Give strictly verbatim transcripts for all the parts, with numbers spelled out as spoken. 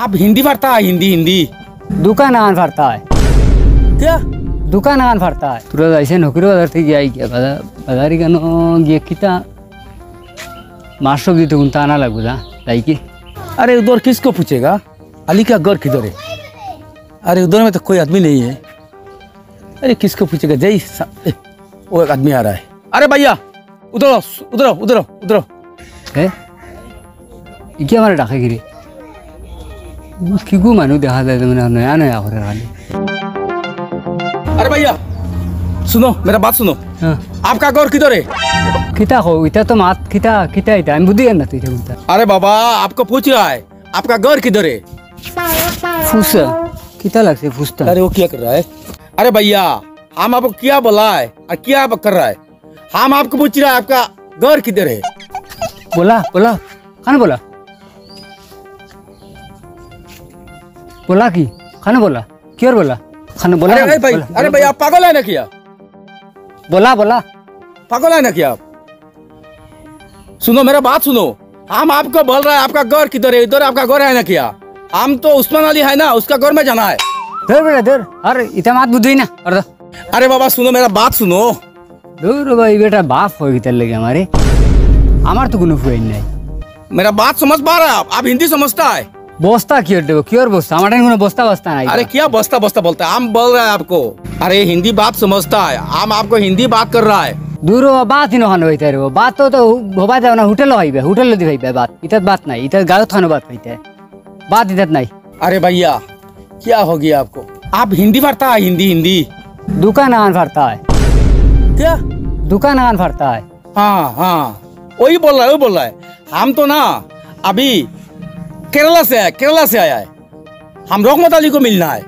आप हिंदी पढ़ता है? हिंदी, हिंदी। दुकान आन पढ़ता है। क्या? दुकान आन पढ़ता है। তোরা যাইছে নকির বাজার থাকি আই গিয়া, বাজার, বাজারি কেন গিয়া কিতা মাছ সবজি তো কুনতা আনা লাগবো, যা, যাই কি? अरे, उधर किसको पूछेगा? अली का घर किधर है? अरे, उधर में तो कोई आदमी नहीं है। अरे, किसको पूछेगा? जय सा-, ए, वो एक आदमी आ रहा है। अरे भैया, उधर आओ, उधर आओ, उधर आओ, उधर आओ। এ? ই কিতা আমারে ডাকে কিরে? কিগু মানুষ দেখা যায় যে মানে নয়া নয়া করে খালি। अरे भैया, सुनो, मेरा बात सुनो। হ্যাঁ। आपका घर किधर है? কিতা কও? ইতা তো মাত, কিতা, কিতা ইতা? আমি বুঝি না তো ইতা কুনতা। अरे बाबा, आपको पूछ रहा है, आपका घर किधर है? ফুসা, কিতা লাগছে ফুসতা? अरे वो क्या कर रहा है? अरे भैया, हम आपको क्या बोला है और क्या आप कर रहा है? हम आपको पूछ रहा है, आपका घर किधर है? बोला, बोला, खाने बोला। बोला की? खाने बोला। क्यों बोला? खाने बोला अरे, ना, अरे भाई, बोला, अरे बोला, भाई, बोला। आप पागल है ना क्या? बोला, बोला। पागल है ना क्या आप? सुनो, मेरा बात सुनो। हम आपको बोल रहा है, आपका घर किधर है? इधर आपका घर है ना क्या? हम तो उस्मान अली है ना, उसका घर में जाना है। ধর বেটা, ধর। আর ইতা মাত বুঝি না। আর ধর। अरे बाबा, सुनो, मेरा बात सुनो। ধর ভাই, বেটা বাপ হয় কিতার লাগি আমারে? আমার তো কুনু ফুয়াইন নাই। मेरा बात समझ पा रहा है आप? आप हिंदी समझता है? বস্তা কিওর দেবো? কিওর বস্তা? আমার ঠাইন কুনু বস্তা বস্তা নাই। अरे क्या बस्ता बस्ता बोलता है? हम बोल रहा है आपको। अरे हिंदी बात समझता है, हम आपको हिंदी बात कर रहा है। ধুর, বাত ইনো খানো অইতায় রে। বাত তো, তো হবায় দেও না, হোটেলো খাইবে, হোটেলো দি খাইবে বাত। ইতাত বাত নাই, ইতাত গাঁওত খানো বাত খাইতে। বাত ইতাত নাই। अरे भैया, क्या हो गया आपको? आप हिंदी पढ़ता है? हिंदी, हिंदी। दुकान आन पढ़ता है। क्या? दुकान आन पढ़ता है। हाँ, हाँ, वही बोल रहा है, वही बोल रहा है। हम तो ना अभी केरला से आया, केरला से आया है। हम रहमत अली को मिलना है।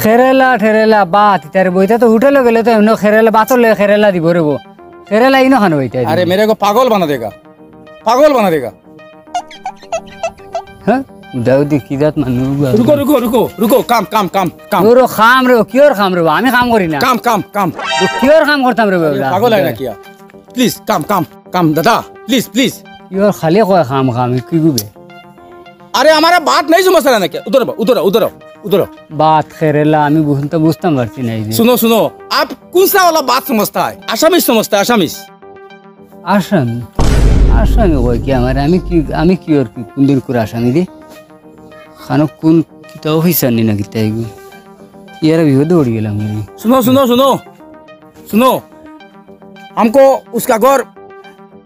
খেরেলা ঠেরেলা বাত, ইতারে বইতে তো হোটেলো গেলে তো এমনে খেরেলা বাতর লগে খেরেলা দিব রে বো। খেরেলা ইনো খানো অইতায়। अरे मेरे को पागल बना देगा, पागल बना देगा। হ্যাঁ? উদাউদি কি জাত মানুষ বা। रुको, रुको, रुको, रुको, काम, काम, काम, काम। তোরও কাম রে, কিওর কাম রে বা? আমি কাম করি না। काम, काम, काम। তো কিওর কাম করতাম রে বা? ये পাগল হয় না কিয়া? प्लीज, काम, काम, काम, दादा, प्लीज, प्लीज। কিওর খালি কয় কাম, কাম, কিগু বে? अरे हमारा बात नहीं समझता ना क्या? उधर आओ, उधर आओ, उधर आओ, उधर आओ। বাত খেরেলা, আমি বুঝতে, বুঝতাম পারছি না এই যে। सुनो, सुनो, आप कौन सा वाला बात समझता है? आसामीज समझता है, आसामीज। আসামি? আসামি কয় কি আমারে? আমি কি, আমি কিওর কি, কুনদিন কুর আসামি রে? খানো কুন কিতা অফিসার নি না কিতা এগু? ইয়ারা বিপদে পড়ি গেলাম রে। सुनो, सुनो, सुनो, सुनो, हमको उसका घर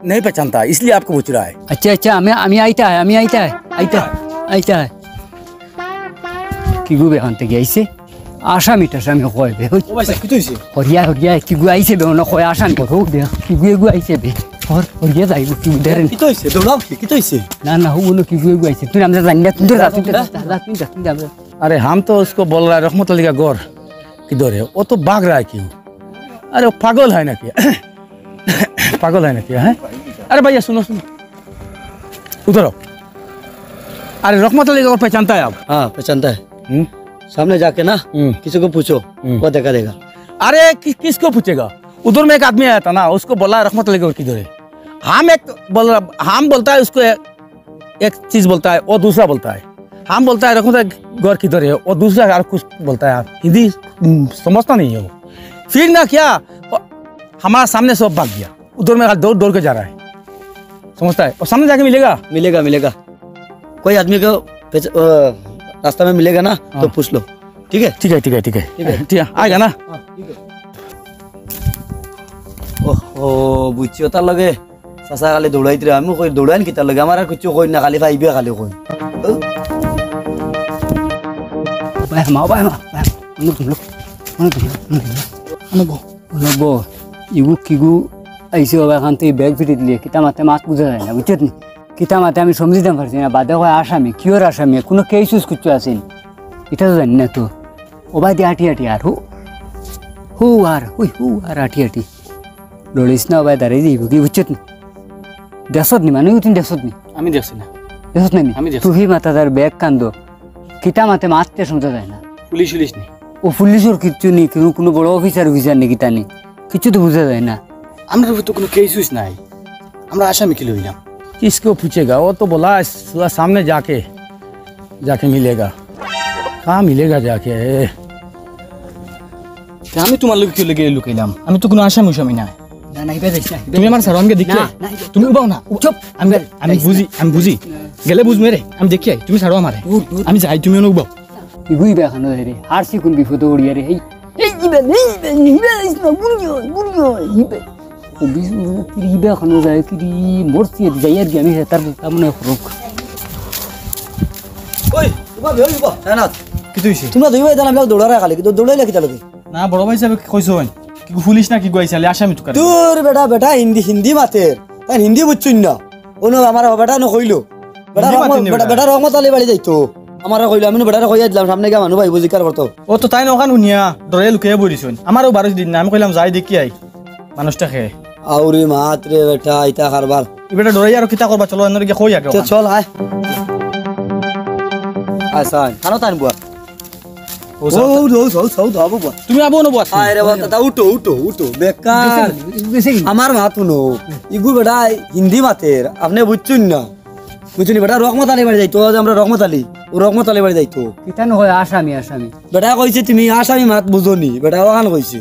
नहीं पहचानता, इसलिए आपको पूछ रहा है। আচ্ছা, আচ্ছা, আমি, আমি আইতা হয়, আমি আইতা হয়, আইতা, আইতা হয়। কিগু বে অখান থাকি আইছে? আসামি টাসামি কয় বে, ওই। ও ভাই সাহেব, কিতা অইছে? হরিয়া, হরিয়া, কিগু আইছে বে, অনো কয় আসামি কয়, ও বে, কিগু এগু আইছে বে। হর, হরিয়া যাইব, কিগু ধরেন। কিতা অইছে? দৌড়াও কি? কিতা অইছে? না, না, ও অনো কিগু এগু আইছে। তুই আমরা জানি না, তুই যা, তুই যা, যা, তুই যা, তুই যা। अरे हम तो उसको बोल रहा है, रहमत अली का घर किधर है? वो तो भाग रहा है क्यों? अरे वो पागल है ना क्या? पागल है ना क्या, हैं? अरे भैया, सुनो, सुनो। उधर आओ। अरे, रहमत अली को पहचानता है आप? हाँ, पहचानता है। हम्म? सामने जाके ना, हम्म। किसी को पूछो, हम्म। वो दिखा देगा। अरे, कि-, किसको पूछेगा? उधर में एक आदमी आया था ना, उसको बोला, "रहमत अली को किधर है?" हम एक बोल रहा, हम बोलता है उसको एक, एक चीज बोलता है, वो दूसरा बोलता है। हम बोलता है, "रहमत अली घर किधर है?" वो दूसरा और कुछ बोलता है। हिंदी, हम्म, समझता नहीं है वो। फिर ना क्या, वो हमारा सामने से वो भाग गया। उधर में दौड़, दौड़ के जा रहा है, समझता है। और सामने जाके मिलेगा। मिलेगा, मिलेगा। कोई आदमी को पहच-, अ, रास्ता में मिलेगा ना, हाँ। तो पूछ लो, ठीक है? ठीक है, ठीक है, ठीक है। ठीक है। ठीक है, आएगा ना? हाँ, ठीक है। ओहो, বুঝছি, ওটার লগে চাচা খালি দৌড়াইতে রে, আমি কই দৌড়াইন কিতার লগে, আমার আর কিচ্ছু কই না, খালি পাইবে খালি কই। ভাই, মা, ভাই, মা, ভাই, অনো ধুলো, অনো ধুলো, অনো ধুলো, অনো বউ। অনো বউ, ইগু কিগু আইছে বাবা, অখান থাকি ব্যাগ ফিরি দিলে, কিতা মাতে মাত বুঝা যায় না, বুঝছত নি? কিতা মাতে আমি সমঝিতাম পারছি না, বাদে কয় আসামি, কিওর আসামি, কুনু কেস উস কিচ্ছু আছে নি, ইটা তো জানি না তো। ও বায়দি আটি আটি আর হু, হু আর, হুই হু আর আটি আটি। লড়িস না, ও বায় দাঁড়াই যাইব কি, বুঝছত নি? দেখছত নি, মানে, তুই দেখছত নি? আমি দেখছি না। দেখছত না নি? আমি দেখছি। তুই মাথা তার ব্যাগ কান্দো। কিতা মাতে মাততে শুনতে যায় না। পুলিশ উলিশ নি? ও পুলিশর কিচ্ছু নি, কুনু, কুনু বড় অফিসার উফিসার নি, কিতা নি, কিচ্ছু তো বুঝা যায় না। আমরার উপর তো কুনু কেস উস নাই, আমরা আসামি কিলা অইলাম? किसको पूछेगा? वो तो बोला, "सामने जाके जाके मिलेगा। कहाँ मिलेगा जाके? তে আমি তুমার লগে কিওর লাগি লুকাইলাম? আমি তো কুনু আসামি উসামি না। না, না, ইবা যাইস না, ইবা তুমি আমার যাইস না। ছাড়ো, আমি দেখি না, আই। না, ইবা তুমি উবাও না, উবাও। চুপ। আমি, ইবা আমি যাইস বুঝি, না। আমি বুঝি। না। গেলে বুঝমু রে, আমি দেখি আই, তুমি ছাড়ো আমারে। দূর, দূর। আমি যাই, তুমি অনো উবাও। ইগুই বা খানো রে, হারছি কুন বিপদো পড়িয়া রে, এই, এই, ইবা, ইবা, ইবা যাইস না, বুড়ি অয়, বুড়ি অয়, ইবা। ও বিশ, ইবা খানো যায়, কিরে, মরছি, যাই আর কি, আমি তার, তার মনে করুক। ওই, উবা, ওই, উবা। হ্যাঁ, না। কিতা অইছে? তুমরা দুই ভাই জানো, আমি দৌড়ারা খালি, কিন্তু দৌড়াইলা কিতা লাগি? না, বড় ভাই সাবে কইছইন। কি পুলিশ না কিগু আইছে, আলে আসামি তুকার। দূর বেটা, বেটা হিন্দি, হিন্দি মাতের। তাইন হিন্দি বুঝছইন না। অনো আমার বেটায় অনো কইলো। বেটা হিন্দি রহমত, মাতের নি বেটা, বেটা। বেটা রহমত আলী বাড়ি যাইতো। আমারে কইলো, আমি বেটারে কইয়া দিলাম, সামনে গিয়া মানুষ ভাইবো জিকার করতো। ও তো তাইন অখান হুনিয়া, ডরাইয়া লুকাইয়া বই রইছইন। আমারেও বারইছ দিন না, আমি কইলাম, যাই দেখি আই। মানুষটা কে? আউরি মাত রে বেটা, ইতা কারবার। ই বেটা ডরাইয়া আরো কিতা করবা, চলো, এনরে গিয়া কই আগে তে অখান। চল, আয়। আয়, সাই, খানো তাইন বুয়া। ও, ও, সাও, ও, ও, সাও, সাও, সাও, সাও, বাবা। তুমি আবো না, বাবা। আয় রে, বাবা, দাদা, উঠো, উঠো, উঠো। বেকার। বেশি, বেশি। আমার মাত হুনো। ইগু বেটা হিন্দি মাতের, আপনে বুঝছইন না। বুঝছইন নি? বেটা রহমত আলী বাড়ি যাইতো, আজ আমরা রহমত আলী, ও রহমত আলী বাড়ি যাইতো। কিতা নু কয়, আসামি, আসামি। বেটা কইছে, তুমি আসামি মাত বুঝো নি, বেটা অখান কইছে।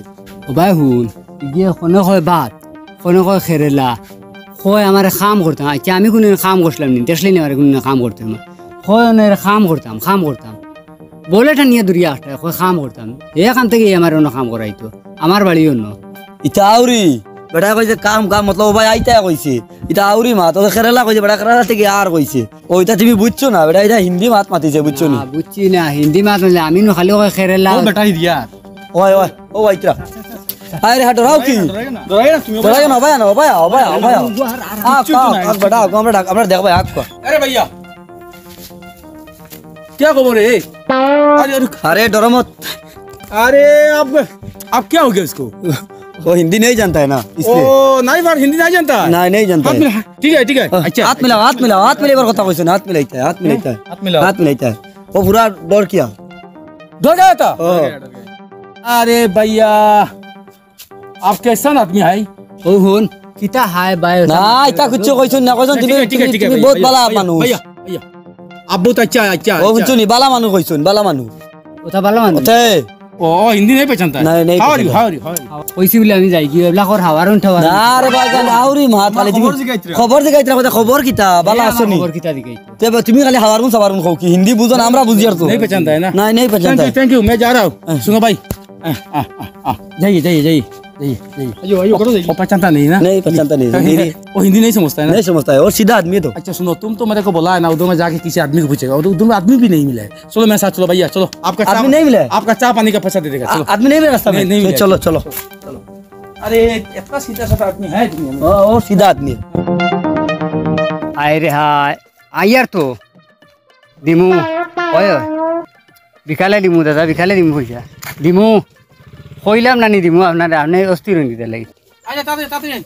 ও ভাই হুন, ইগিয়ে কনে কয় ভাত, কনে কয় খেরেলা, কয় আমারে কাম করতাম। আচ্ছা, আমি কুনুদিন কাম করছিলাম নি? দেখছইন নি আমারে কুনুদিন কাম করতাম? কয় অনরে কাম করতাম, কাম করতাম। বলে টানিয়া দূরিয়া আটকায়, কয় কাম করতাম। হে কাম থাকি আমারে অনো কাম করাইতো। আমার বাড়ি অনো। ইতা আউরি, বেটায় কইছে কাম, কাম, মতলব ও ভাই আইতা কইছে। ইতা আউরি মাত, ও খেরেলা কইছে, বেটা খেরেলা থাকি আর কইছে। ও ইতা তুমি বুঝছো না, বেটা ইতা হিন্দি মাত মাতিছে, বুঝছো নি? না, বুঝছি না, হিন্দি মাত মাতলে আমি নু খালি কয় খেরেলা। ও বেটা ইডিয়া। ওই, ওই, ও ভাই, ইতরা। আরে হ্যাঁ, ডরাও কি? ডরাই না, ডরাই না, তুমি ডরাই না, ভাই, না, ভাই, ভাই, ভাই। আর, আর, আর, আক, কিচ্ছু আক, নাই। আক, বেটা, আক, আমরা ডাক, আমরা দেখ ভাই, আক। আরে ভাইয়া। क्या खबर है? अरे, अरे। अरे, डरो मत। अरे, अब, अब क्या हो गया इसको? वो हिंदी नहीं जानता है ना, इसलिए। ओ, नहीं, पर हिंदी नहीं जानता है? नहीं, नहीं जानता हाथ है। मिला, ठीक है, ठीक है। हाँ, अच्छा, हाथ मिलाओ, अच्छा। हाथ मिलाओ, हाथ मिलाओ, एक बार কথা কইছো না, हाथ मिलाइता है, हाथ मिलाइता है। हाथ मिलाइता है। वो पूरा डर किया। डर गया था? हाँ। अरे भैया, आप कैसन आदमी है? ও হুন, কিতা হায় বায়? না, ইতা কিচ্ছু কইছইন না, কইছইন না, তুমি, ঠিক আছে, ঠিক আছে, তুমি, ঠিক আছে, তুমি বহুত ভাইয়া, ভালা ভাইয়া, মানুষ। ভাইয়া, ভাইয়া। आप बहुत अच्छा, अच्छा, ও, अच्छा। হুনছো নি, ভালা মানুষ কইছইন, ভালা মানুষ। ওটা ভালা মানুষ। ওতে। ও, হিন্দি নেই পেচানতা? না, নেই পেচানতা। How are you? How are you? কইছি বুলে আমি যাই কি, এবলা কর হাওয়ার উন ঠাওয়ার। না রে ভাই, গান আউরি মাত, খালি তুমি খবর জিগাইতরা। খবর জিগাইতরা, কথা খবর কিতা, ভালা আছো নি? খবর কিতা জিগাইতো? তে বা তুমি খালি হাওয়ার উন সাওয়ার উন কও কি, হিন্দি বুঝো না, আমরা বুঝি আর তো। নেই পেচানতা, না? না, নেই পেচানতা। Thank you, thank you, मैं जा रहा हूँ। হ্যাঁ। सुनो भाई, आ, आ, आ, आ, जाइए, जाइए, जाइए, जाइए, जाइए। आइयो, आइयो, करो, जाइए। वो पहचानता नहीं ना? नहीं, पहचानता नहीं, नहीं, नहीं। वो हिंदी नहीं समझता है ना? नहीं समझता है, वो सीधा आदमी है तो। अच्छा, सुनो, तुम तो मेरे को बोला है ना, उधर मैं जाके किसी आदमी को पूछेगा, उधर, उधर में आदमी भी नहीं मिला है। चलो, मेरे साथ चलो भैया, चलो, आपका चाय, आदमी नहीं मिला है? आपका चाय पानी का पैसा दे देगा, आ-, चलो। आदमी नहीं मिला रास्ता में? नहीं, नहीं मिला। चलो, चलो, चलो। अरे, इतना सीधा साधा आदमी है दुनिया में। हाँ, वो सीधा आदमी है। হায় রে হায়, আইয়ার তো। দিমু। ওই, ওই। বিকালে দিমু দাদা, বিকালে দিমু পয়সা। দিমু। কইলাম না নি দিমু আপনারে, আপনে অস্থির অইন কিতার লাগি। আয় না, তাড়াতাড়ি, তাড়াতাড়ি আয়।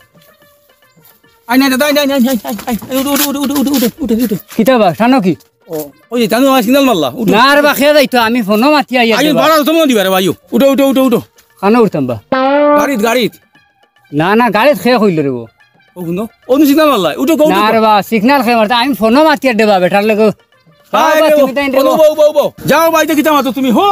আয় না, দাদা, আয় না, আয় না, আয়, আয়, আয়, আয়, উঠো, উঠো। কিতা বা, টানো কি? ও, ওই যে, টানো, আমার signal মারলা, উঠো। না রে বা, খেয়ে যাইতো, আমি ফোনও মাতি আইয়ার আইও, দেবা। বাড়াও, তোমরা দিবা রে বা, আইও। উঠো, উঠো, উঠো, উঠো। কানো উঠতাম বা? গাড়িত, গাড়িত। না, না, গাড়িত খেয়ে কইল রে বা। ও, হুনো, ও, নু signal মারলা, উঠো, উঠো, না উঠো। রে বা, signal খেয়ে মারতে, আমি ফোনও মাতিয়ার দেবা, বেটার লগে। আরে, বাবা, ও, তুমি তাই ও, দেবো। বউ, বউ, বউ। যাও, বাড়িতে কিতা মাতো তুমি? হো,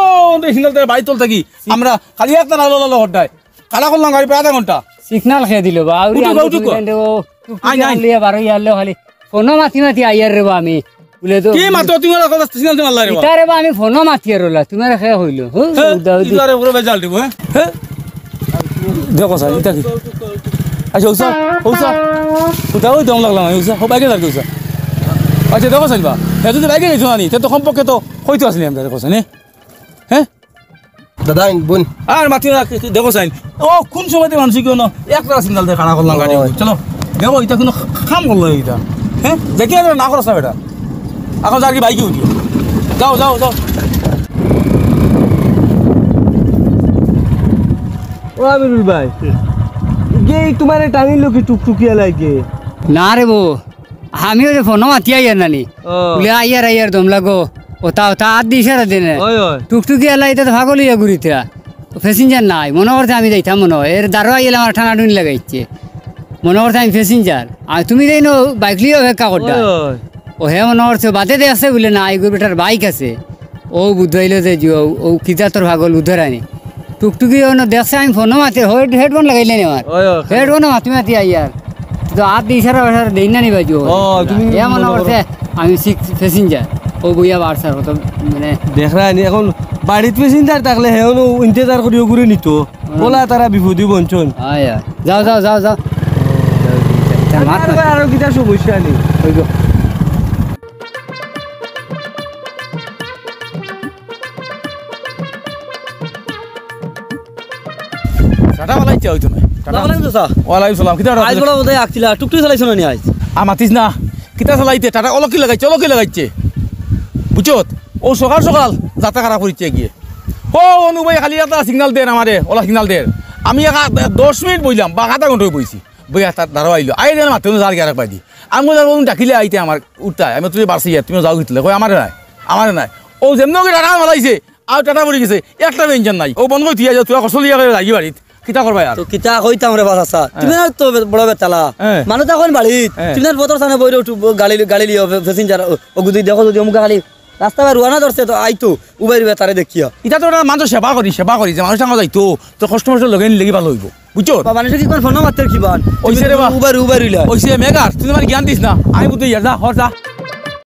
ওই signal তার বাড়ি তল থাকি। আমরা খালি একটা লাল, লাল, লাল হড্ডায়। খাড়া করলাম গাড়ি প্রায় আধা ঘন্টা। Signal খেয়ে দিল বা, আউরি উঠো, আমি উঠো, তুমি উঠো। তাই দেবো। টুকটুকি আয়, আয়। আনলিয়া বারো ইয়ারলে খালি। ফোনও মাতি মাতি আইয়ার রে বা আমি। বুলে তো কি মাতো তুমি ওরা কথা signal দিমার লাগে রে বা? ইতারে বা আমি ফোনও মাতিয়ার ওলা, তুমারে কে কইলো? হু, হ্যাঁ, উদা উদি। ইতারে পুরো বেজাল দিব, হ্যাঁ? হ্যাঁ? দেখো স্যার, ইতা কি? আচ্ছা, উষা, উষা। উতা ওই দম লাগলাম আমি, উষা। ও, বাইকে যার কি উষা? আচ্ছা, দেখো স্যার বা। হ্যাঁ, যদি বাইকে গেছো না নি, তে তো কমপক্ষে তো কইতো আসলে আমরা, দেখো স্যার, হ্যাঁ? হ্যাঁ? দাদা, আইন, বোন। আর মাতিও না, দেখো চাইন। ও, কোন সময় থেকে মানুষ কেউ না, এক তারা signal দিয়ে খাড়া করলাম গাড়ি। ওই। চলো, দেখো, এটা কোনো কাম করলো এটা। হ্যাঁ? দেখি আর না করো সব এটা। এখন যার কি বাইকে উঠিও। যাও, যাও, যাও। ও আমিরুল ভাই, গেই তোমারে টানিল কি টুকটুকিয়া লাগে? না রে বো, আমি ওই যে ফোনও মাতি আইয়ার নানি। ও। বুলে, "আইয়ার, আইয়ার, দম লাগো।" ওতা, ওতা আত দি ইশারা দেনে। ওই, ওই। টুকটুকি আলা ইতা তো পাগল অইয়া ঘুরিতরা। তো passenger নাই। মনো করছে আমি যাইতাম মনো হয়। এর দারো আইলে আমার টানাটুনি লাগাইছে। মনো করছে আমি passenger। আর তুমি যাই না, বাইক লিয়ে অপেক্ষা করতা। ওই, ওই। ও হে মনো করছে বাদে দেখছে বুলে না, এগু বেটার বাইক আছে। ও বুঝাইলো যে জি, ও, ও কিতা তোর পাগল উধরানি। টুকটুকি অনো দেখছে আমি ফোনো মাতে, হেড-, হেডফোন লাগাইলে নি আমার। ওই, ওই, খালি হেডফোনো মাতি মাতি আইয়ার। তো হাত দি ইশারা ইশারা দেই না নি বাজু। ও, তুমি হে মনো মনো করো। করছে আমি সিক্স প্যাসেঞ্জার। ও বইয়া বাড়ছে আর কত মানে দেখরা নি এখন বাড়িত প্যাসেঞ্জার থাকলে হে অনো ইন্তেজার করিও ঘুরে নিত। ওলা তারা বিপদি বঞ্চন। আয়, আয়। যাও, যাও, যাও, যাও। আর মাত আর না। আর কিতা সমস্যা নেই। ওই গো। টাটা বালাইছে হইতো না। টাটা। ওয়ালাইকুম চাচা। ওয়ালাইকুম সালাম। কিতা আইজ বড় বোধহয় আঁকছিলা, টুকটুকি চালাইছো না নি আইজ? আর মাতিস না। কিতা চালাইতে? টাটা অলকি লাগাইছে, অলকি লাগাইছে। বুঝছত? ও সকাল সকাল যাত্রা খারাপ করিচ্ছে গিয়ে। ও অনু ভাই খালি একটা সিগনাল দের আমারে, ওলা সিগনাল দের। আমি এক আধ, দশ মিনিট বইলাম বা আধা ঘন্টা বইছি। বইয়া তার ধারো আইলো। আই যেন মাত্র যার গিয়ে আরেক বাজি। আমি বললাম, "ওন ডাকিলে আইতে আমার উঠতায়। আমি তুমি বাড়ছি গিয়া, তুমি যাও গিতলে।" কই, "আমারে নাই, আমারে নাই।" ও যেমন ওকে টাটা মালাইছে, আর টাটা পড়ি গেছে। একটা বেঞ্জন নাই। ও বন্ধ করে দিয়া যাও, তুই কসল ইয়া করে লাগি বাড়িত। কিতা করবা আর? তো কিতা কইতাম রে বাস আচ্ছা, হ্যাঁ। তুমি না তো বে-, বড় বেতালা। হ্যাঁ। মানুষ তখন বাড়িত, হ্যাঁ। তুমি না বতর সামনে বইরে উঠু, গাড়ি, গাড়ি লিও, ফে-, ফেসিঞ্জার, ও, ও গুদি দেখো যদি অমুক খালি রাস্তা বায় রুয়ানা ধরছে তো আইতো, উবাই রুবাই তারে দেখিয়া। ইতা তো ওরা মানুষ সেবা করি, সেবা করি, যে মানুষ আমার যাইতো, তো কষ্ট মষ্ট লগে নিলে কি ভালো হইব, বুঝছো? বা মানুষে কি কোন ফোন মারতে কি বান? ওইসে রে বা। উবাই, উবাই রইলা। ওইসে মেঘার, তুই আমার জ্ঞান দিস না, আমি বুঝতে ইয়ার, যা, হর যা।